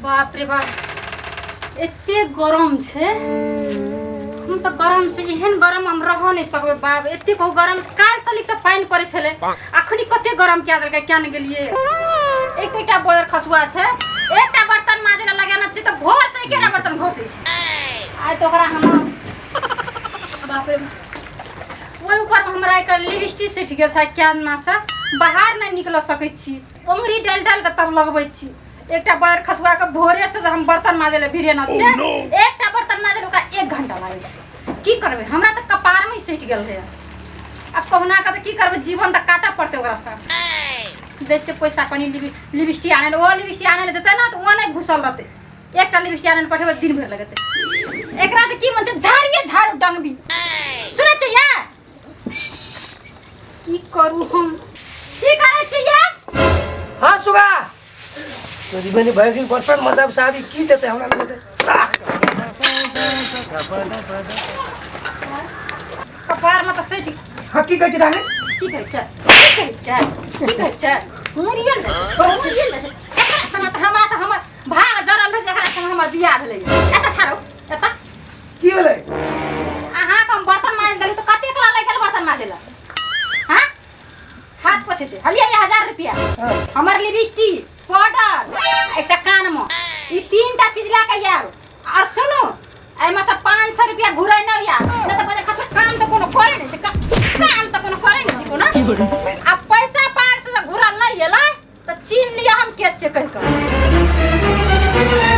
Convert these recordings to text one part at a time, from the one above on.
बाप रे बाप, एते गरम छै। हम तऽ गरम से एहन गरम हम रह नहि सकबै बाप, एते कहू गरम छै। काल्हि तलिक तऽ पानि पड़ै छलै, अखनी कते गरम कए देलकै, किया नहि गेलियै। एक तऽ एकटा बोदर खसुआ छै, एकटा बर्तन माजै लए लगाना छै तऽ भोर से एकेटा बर्तन घसै छै। आइ तऽ ओकरा हम बाप रे, ओहि ऊपर हमरा एक लिपस्टिक सटि गेल छै, क्या ना से बाहर नहि निकल सकै छी, ओंगरी डालि डालि कऽ तब लगबै छी। एकटा बड़ खसुआ के भोरे से हम बर्तन माजे ले भिड़े न छै, एकटा बर्तन माजे ले ओकरा 1 घंटा लागै छै। की करबै, हमरा तऽ कपार में सटि गेल रहै। आब कहुना कऽ तऽ की करबै, जीवन तऽ काटऽ पड़तै ओकरा से। दै छियै पैसा कनि लिपस्टिक आनै लए, ओ लिपस्टिक आनै लए जेतै ने तऽ ओ नहि घुसल रहतै। एकटा लिपस्टिक आनै लए पठेबै दिन भरि लगेतै। एकरा तऽ की मन छै, झाड़िए झाड़ू डंगबी। सुनै छियै की करू हम, की करै छियै? हाँ सुगा, तोरी बहिनी भरि दिन बर्तन मजाब साबी की देतै हमरा नहि देतै। कपार में तऽ सटि। हाँ की कहै छै रानी? की कहै छै, की कहै छै, की कहै छै? मरियल जाइ छै, मरियल जाइ छै। एकरा संग तऽ हमरा तऽ हमर भाग जरल रहै छै, एकरा संग हमर बियाह भेलै। एतऽ ठाढ़ हो, एतऽ। की भेलै? अहाँके हम बर्तन माजि देलहुँ तऽ कतेक ला लागि गेल बर्तन माजै लए? हाँ, हाथ पोछै छै। हलियै 1000 रुपया, हमर लिपस्टिक, पाउडर, एकटा कानमे, ई 3टा चीज लए कऽ आयल। और सुनू, एहिमे से 500 रुपया घुरै नहि आयल, नहि तऽ बजे खसबै। काम तऽ कोनो करे नहि छै, काम तऽ कोनो करे नहि छै कोनो। आ पैसा 500 घुरल नहि एलै तऽ चिन्ह लिअ हम के छियै कहि कऽ।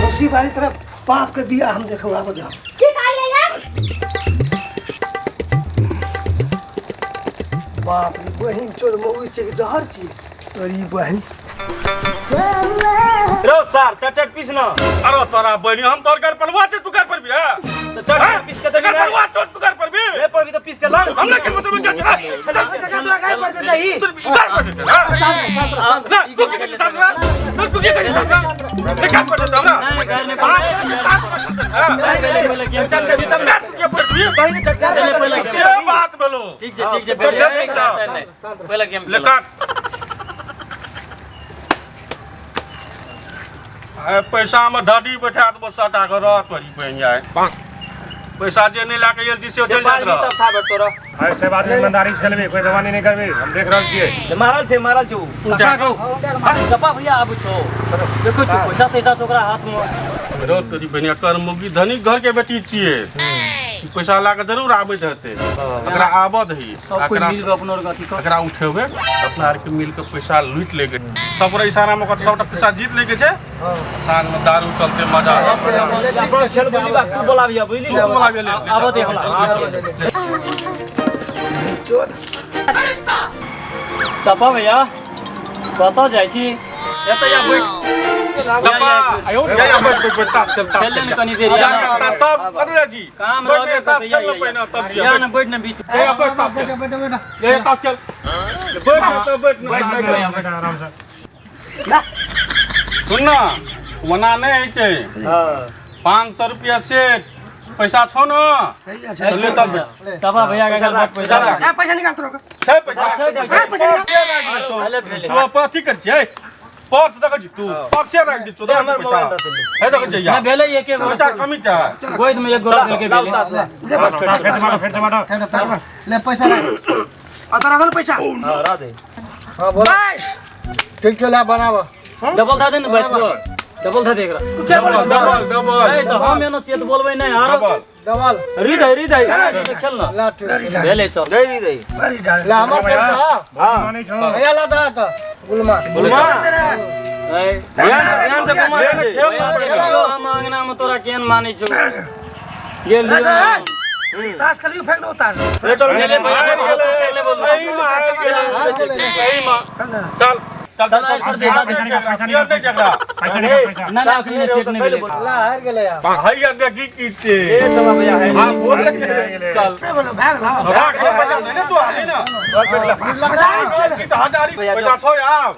खुशी बारी तरफ बाप के बियाह हम देखब आब जाओ। की कहलियै यार? बाप रे बहिन चोद, मौगी छै कि जहर छी तोरी बहिन। रो सार चट चट पीस न। अरे तोरा बहिनी, हम तोर घर पलवा छै, तू घर पर भी है तो चट चट पीस के घर देबी पलवा छो, तू घर पर भी नहीं पड़बी तो पीस के ला। हम ना के मतलब जा चला चल। काका तोरा गाय पर देतै ई। तू घर पर देते ना ना, तू की करी साथ ना, तू की करी साथ ना, ले घर पर देते हमरा। नहीं घर नहीं पांच पड़े। सात पर देते हां। नहीं पहले पहले गेम चट देबी तब ना। तू के पर भी बहिन चट चट पहले पहले से बात बोलो। ठीक छै, ठीक छै, चल, चल, पहले चल। नहीं पहले गेम ले काट आए पैसा में ढडी बैठा देबो सटा के रह तोरी बहिन जाए। पैसा जे नहीं लाके गेल छी से से चल जात बाजबी रह। तब थाबे तोरा। अरे सब आदमी ईमानदारी से खेलबे, कोई बेईमानी नहीं करबे, हम देख रहल छियै। जे मारल छै, मारल छै उ। काका गौ चपा भैया आबै छौ, देखै छौ पैसा तैसा छौ ओकरा हाथ में। रो तोरी बहिन, कर मुगी धनिक घर के बेटी छियै, पैसा ला के जरूर आबैत हेतै। एकरा आबऽ दही, सब कोई एकरा मिल के अपनो आर अथी कर। एकरा उठेबै अपना आर के मिल के पैसा लूटि ले के सब गोरा इशारा में सबटा पैसा जीत ले के छै। साँझ में दारू चलते मजा। अपनो खेल बुझली बा, तू बोलाबिया बुझली। तू बोलाबिया ले, ले, आबऽ दे हमरा। चल, चोद। चपा भैया कतऽ जाइ छी? एतऽ या बैठ। चपा जा जा, बैठ बैठ बैठ, ताश खेल, ताश खेल ले ने खेल। कनी देर जा, या जा, ना। तब कतऽ जाइ छी? काम बैठ, रहबे ताश करतै, खेल ने पहिने तब या जिया। ना बैठ ना बीच। ए बैठ ताश खेल, ए ताश खेल, बैठ ना तब बैठ ना। बैठ बैठ भैया बैठ। बैठ आराम से। सुन ना, ओना नहि होइ छै। हां 500 रुपया सेट पैसा छौ न, छै। ले चल बे। चपा भैया के बड़ पैसा। ए, पैसा निकाल तोरा। छै पैसा, छै पैसा। पैसा निकाल। से राखि दे छौ। भेले भेले। तू अपन अथी कर छियै, पर्स देखै छी तू, पर्से राखि दे छौ, दे हमर पैसा मोबाइल दे दे। हे देखै छी ना या भेले एके गो। पैसा कमी छै। गोद में एक गोला देलके लाउ भेले। ताश ला। ले बैठ। फिर से मारो, फिर से मारो। ले पैसा राख। अतर अगर पैसा। हां रा दे। हाँ बोल। बस ठीक छै, ला बनाब। डबल था दे ने बैस पर, डबल था दे एकरा। तू क्या बोल? डबल डबल नहीं तो हम एना चेत बोलबै नहीं आरो। Double double. री दे, री दे। खेल ना ला ठीक छै। भेले चल। दे री दे। अरे डाल। ला हमर पैसा। हां मानै छौ। भैया ला दा तो गुलमा। गुलमा। ए ध्यान ध्यान से घुमा दे। भैया देखियो हम अंगना में तोरा केहन मानै छौ। गेल दियो। ताश खेलियो, फेंक दो ताश। ले चल। भेले भैया ने बोलो, तू खेले बोलो। एही में आयल गेल, एही में। चल चल चल, छोड़ दे, पैसा निकाल, पैसा यार निकाल, नहीं झगड़ा। पैसा निकाल, पैसा। ना ना अखनी सेट नहीं भेले। ला हार गेलै यार। हैया देखी की छै। ए चला भैया है। हां बोल चल। ए बोलो भाग ला। राख दे पैसा दे ने तू आले ना। पैसा छी तऽ हजारी पैसा छौ यार।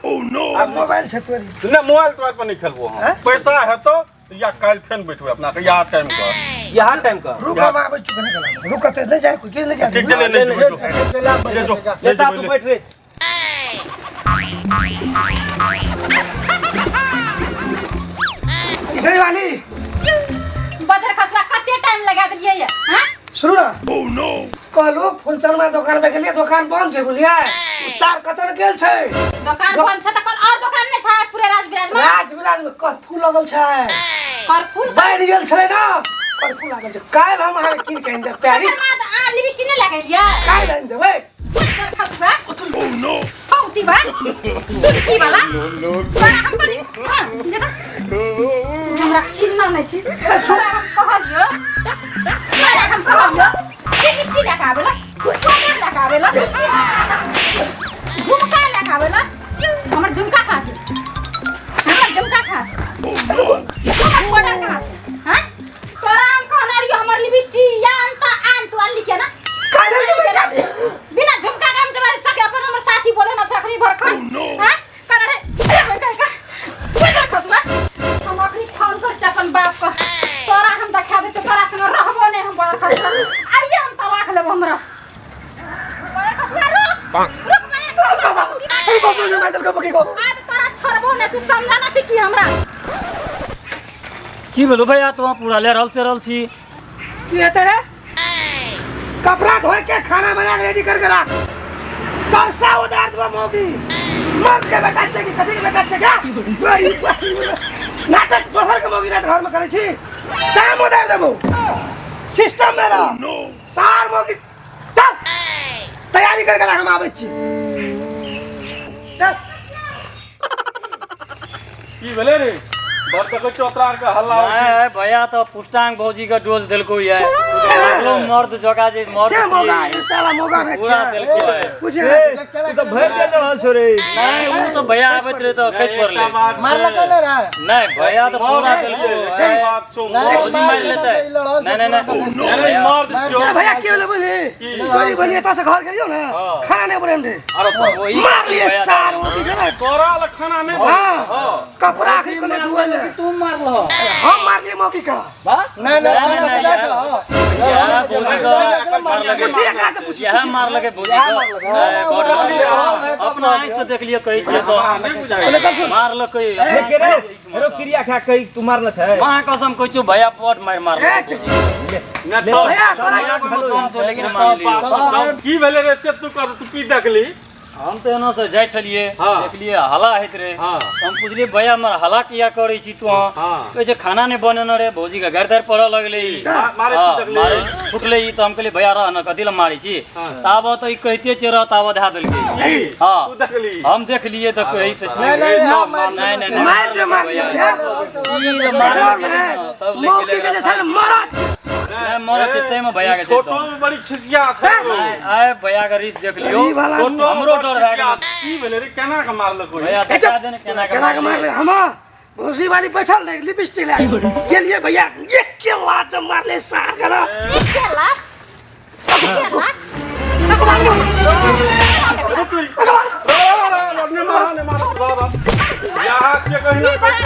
अब मोबाइल छै तोरी। ना मोबाइल तोबाइल पर नहीं खेलबो हम। पैसा हेतो या काल्हि फेन बैठबै अपना के यहाँ टाइम पर। यहाँ टाइम का। रुक हम आबै छी कने कला। रुक त नहीं जाए कोई, के नहीं जाए। ठीक छै, ले ले जो। ठीक छै, ला ले जो। जा। ले ता तू बैठ रे। फुलझड़ी वाली बजर खसुआ कते टाइम लगा देलियै ये हां? सुनू ना। Oh no. कहलू फुलचनमा दुकान पे गेलियै, दुकान बंद छै बुझलियै। सार कतऽ गेल छै? दुकान बंद छै त कोन और दुकान नै छै पूरे राजविराज में? राजविराज में कर्फू लगल छै। कर्फू बढ़ि गेल छलै ना, कर्फू लागल छै। काल्हि हम अहाँके कीन के आनि देब प्यारी। तकर बाद अहाँ लिपस्टिक नै लगेलियै? काल्हि आनि देबै। बजर खसुआ। Oh no. पौती बा तुर्की वाला तोरा हम करी। हां, हमरा चिन्ह नै छी। तोरा हम कहलियो, तोरा हम कहलियो लिपस्टिक लगाबेला, पाउडर लगाबेला, झुमका लगाबेला। हमर झुमका कहाँ छै? हमर झुमका कहाँ छै? हमर पाउडर कहाँ छै? हां, तोरा हम कहने रहियो हमर लिपस्टिक या आन त आन, तू आनली के ना? बिना झुमका के हम जब सके अपन हमर साथी बोले ना सकरी भरखन। हां, कर रे कर कर बजर खसुआ। हम अखनी फोन कर अपन बाप को, तोरा हम देखा दे, तोरा संग रहबो नै हम। बजर खसुआ आइए हम तलाक लेब हमरा। बजर खसुआ रुक रुक। ए बाप रे, माइदल को पकी को आज तोरा छोड़बो नै, तू समझा ना छी की हमरा। की भेलो भैया तू पूरा ले रहल से रहल छी? की हेतै रे? कपड़ा धोए के खाना बना के रेडी करके रख। चरसा उधार दबा मौगी मर्द के बेटा छै कि कथी के बेटा छै? क्या बड़ी नाटक दोसर के मौगी रात घर में करै छी। चाम उधार देबो, सिस्टम में रह सार मौगी। चल तैयारी करके रख, हम आबै छी। चल। की भेलै रे? बड़ देखै छियौ तोरा आरके हल्ला होइ छै। नहीं भैया तो पुष्टांग भौजी के डोज देलको ये बोलो मर्द जका जे मर्द छे मौगा, ई साला मौगा रे पूरा देलको है। पूछे रे तू तो भरि देल रहल छौ रे। नहीं उ तो भैया आबैत रहे तो खसि पड़ले। मारलक नै रे? नहीं भैया तो पूरा देलको एक बात छौ, भौजी मारि लेतै। नहीं नहीं नहीं मर्द छौ। भैया की भेलै बोली? तोरी बोली एतऽ से घर गेलियौ ना, खाना नै बनेने रे। अरे तो वही मार लिए सार मौगी के ना। तोरा ल खाना नै बने। हां, कपड़ा आखिर को ले धोए ले। तू मारलह? हम मारलिए मौगी का। नहीं नहीं नहीं नहीं यहाँ भौजी का मारलकै। पूछिए एकरा से, पूछिए। यहाँ मारलकै भौजी का। बड़ मारलकै। अपना आँखि से देखलिए कहै छियै तो मारलकै। रो क्रिया खा कहि तू मारल छै? माँ कसम कहै छियौ भैया पट मारि मारलकै। भैया तोरा दम छौ लेकिन मान लियौ। की भेलै रे से तू कह, तू की देखली? हम तऽ एना से जाइ छलियै, देखलियै हल्ला होइत रहे। हम पुछलियै भैया हमर हल्ला किया करै छी तू? कहै छै खाना नहि बनेने रे। भौजी के गारि तारि पड़ऽ लगलै। मारे छुटलै ई। तऽ हम कहलियै भैया रह न, कथी लए मारै छी? ताबत तऽ ई कहिते छै रह, ताबत धए देलकै। हाँ, हम देखलियै तऽ कहै तऽ नहीं नहीं नहीं मार जे मारलिए भैया। ई जे मारलकै तब ले मौगी के जे छै ने मरद नहि मरद छै ताहिमे भैया के छै छोटो में बड़ी खिसिया छै। आइ भैया के रिस देख लियौ, ई वाला हमरो डर भए गेल। की भेलै रे? केना के मारलको? भैया देखा दे ने केना केना के मारले। हम भौजी वाली बैठल रहे लिपस्टिक लए गेलिए भैया, एक के लाज मारले सार गला। के लाज के लाज ने मारा ने मारा यहाँ के कहीं ना कहीं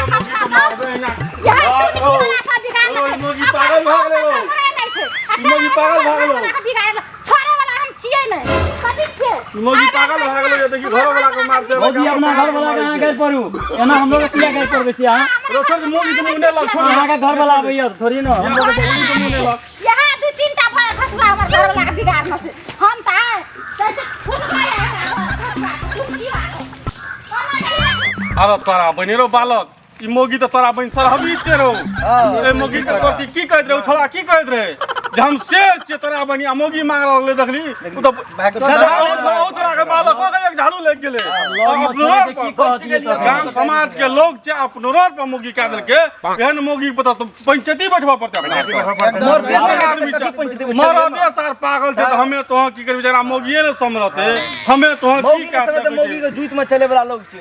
मारबे ना। यहाँ तुर्की वाला सब बिगाड़ ओ, मोगी पागल भऽ गेलै ओ। मोगी पागल भऽ गेलै। छोड़े वाला हम छियै नै, कथी छियै? मोगी पागल भऽ गेलै, देखी घरो वाला के मार छै। भौजी अपना घर वाला के अहाँ गारि पड़ू, एना हम लोग किया गारि पड़बै छी अहाँ? रोचर मोगी के मुँह नहि लग, छोड़। अहाँके घर वाला आबैया थोड़ी ना। हम लोग मोगी के मुँह नहि लग। यहाँ दू तीन टा भर खसुआ हमर घर वाला के बिगाड़ से हम त आए त खुद खाए खसुआ तुर्की वाला। अरे तोरा बनि रो बालक, ई मोगी तऽ तोरा बनि सरहबी छै रौ। ए मोगी के प्रति की कहैत रहे उ छोड़ा? की कहैत रहे जे हम शेर छियै तोरा बनि, आ मोगी मांग रहलै देखली उ तऽ ओ छोड़ा के बालक हो के एक झाड़ू लागि गेलै। अपनो की कहतियै तऽ गाम समाज के लोग छै, अपनो रोड पर मोगी कए देलकै। एहन मोगी पता तऽ पंचायती बैठबऽ पड़तै अपना। आदमी छै मरदे सार पागल छै, तऽ हमे तोह की करबै? जरा मोगिए ने समरतै, हमे तोह की मौगी के कए समय तऽ सकै मौगी छियै? के जूत में चले वाला लोग छै।